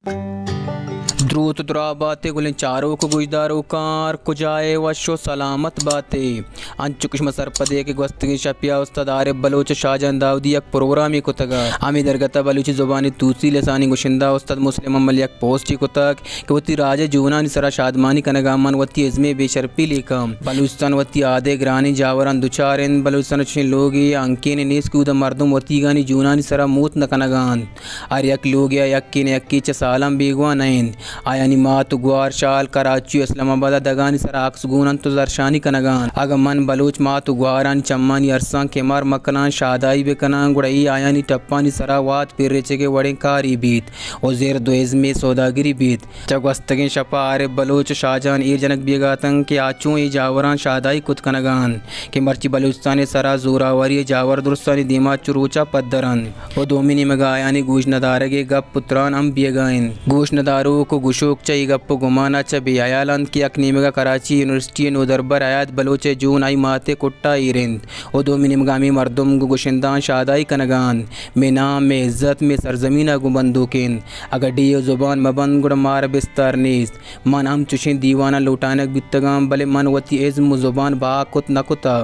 دروت ءُ دراہ بات ئے گلیں چاروک ءُ گوشداروکاں، ہر کجا ئے وش ءُ سلامت بات ئے۔ انچو کہ شما سرپد ئے کہ گوستگیں شپے ءَ استاد عارف بلوچ ءُ شاہجان داؤدی یک پروگرامے کتگ ءُ ہمے درگت ءَ بلوچی زبان ءِ توسی لسانی گشندہ استاد مسلم ممل یک پوسٹے کتگ کہ وتی راج ءِ جونانی سرا شادمانی کنگ ءَ من وتی ازم ءِ بے شرپی لیکاں۔ بلوچستان وتی آدگہ گرانیں جاوراں دچار اِنت۔ بلوچستان ءَ چشیں لوگے یا ہنکینے نیست کہ اودا مردم وتیگانی جونانی سرا موت نہ کنگ ءَ اَنت۔ ہر یک لوگے ءَ یکے نہ یکے چہ سالاں بیگواہ نہ اِنت۔ آیانی مات ءُ گوار شال، کراچی ءُ اسلام آباد ءَ دگانی سرا عکس گون اَنت ءُ زھرشانی کنگ ءَ اَنت۔ اگاں من بلوچ مات ءُ گوارانی چمانی ارساں کمار مہ کناں، شادائی بہ کناں، گڑا اے آیانی ٹپانی سرا وات پریچگ ءِ وڑیں کارے بیت ءُ زرد ءُ ازم ءِ سوداگری بیت۔ چہ گوستگیں شپ ءَ عارف بلوچ ءُ شاہجان ایر جنگ بیگ ءَ اتنت کہ آ چوں اے جاوراں شادائی کت کنگ ءَ اَنت کہ مرچی بلوچستان ءِ سرا زوراوری ءِ جاور درستانی دیم ءَ چو روچ ءَ پدر اَنت ءُ دومی نیمگ ءَ آیانی گوش ندارگ ءِ گپ ءُ تران ہم بیگ ءَ اَنت۔ گوش نداروک ءُ گشوک چہ اے گپ ءُ گمان ءَ چہ بے ہیال اَنت کہ یک نیمگ ءَ کراچی یونیورسٹی ءِ نودربر حیات بلوچ ءِ جون آئی مات ءِ کٹ ءَ ایر اِنت ءُ دومی نیمگ ءَ ہمے مردم گوں گشندہاں شادائی کنگ ءَ اَنت۔ مئے نام، مئے عزت، مئے سرزمین ءَ گوں بندوک اِنت۔ اگاں ڈیھ ءُ زبان مہ بنت، گڑا مارا بستار نیست۔ من ہم چشیں دیواناں لوٹائینگ بوتگاں، بلے من وتی ازم ءُ زبان بہا کت نہ کتہ۔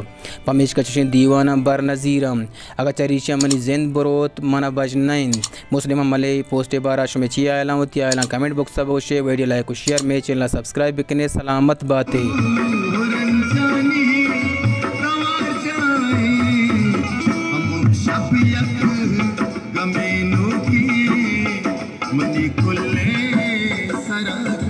پمیشکا چشیں دیواناں بر نہ زیراں۔ اگاں چریشی ءَ منی زند بروت، من ءَ بژن نہ اِنت۔ مسلم ممل ءِ پوسٹ ءِ بارہ ءَ شمئے چی ہیال اَنت؟ وتی ہیالاں کمنٹ باکس ءَ بگوش ئے، ویڈیو لائک ءُ شیئر، مئے چینل ءَ سبسکرائب بکنئے۔ سلامت بات ئے۔ شپ یک گمینوکی منی کلیں سرا